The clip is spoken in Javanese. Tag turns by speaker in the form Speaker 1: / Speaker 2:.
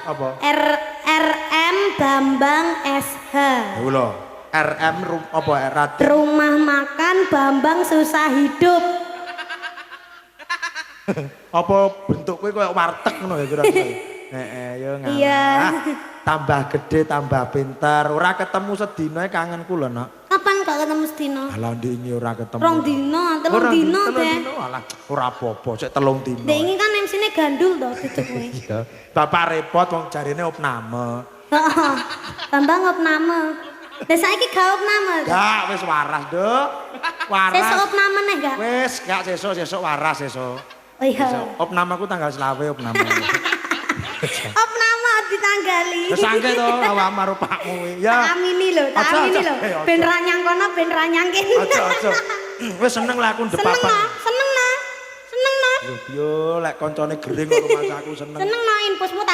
Speaker 1: Apa?
Speaker 2: R RM Bambang SH.
Speaker 1: Lho lho, RM apa Raden?
Speaker 2: Rumah makan Bambang susah hidup.
Speaker 1: Apa bentuk kowe koyo warteg ngono ya kira-kira? Heeh, yo ngalah.
Speaker 2: Iya.
Speaker 1: Tambah gede, tambah pinter. Ora ketemu sedina kangenku lho, Nok.
Speaker 2: Kapan gak ketemu sedina?
Speaker 1: Alah, ndek ini ora ketemu.
Speaker 2: 2 dino, 3 dino
Speaker 1: 3
Speaker 2: deh.
Speaker 1: Dino, alah, ora apa-apa, sik 3 dino.
Speaker 2: Dek ini kan MC-ne gandul to, duduk kowe.
Speaker 1: Iya. Bapak repot wong jarine opname.
Speaker 2: Heeh. Bambang opname. Lah, saiki gak opname?
Speaker 1: Gak, wis waras, Nduk. Waras.
Speaker 2: Sesuk opname neh gak?
Speaker 1: Wis, gak sesuk, sesuk waras sesuk.
Speaker 2: Oh iya.
Speaker 1: Sesuk. Opname aku tanggal 25 opname.
Speaker 2: Opname ditanggali.
Speaker 1: Wis angke to awakmu karo pakmu kuwi.
Speaker 2: Tak
Speaker 1: Ya.
Speaker 2: amini lho, tak
Speaker 1: Aja,
Speaker 2: amini
Speaker 1: aja.
Speaker 2: lho.
Speaker 1: Eh, aja.
Speaker 2: Ben ra nyang kono, ben ra nyang kene.
Speaker 1: Aja, aja. Wis seneng lah aku
Speaker 2: Seneng
Speaker 1: ndepapan.
Speaker 2: no, seneng no. Seneng no.
Speaker 1: Yo, yo lek koncone gering kok rumangsaku seneng.
Speaker 2: Seneng no, infusmu tak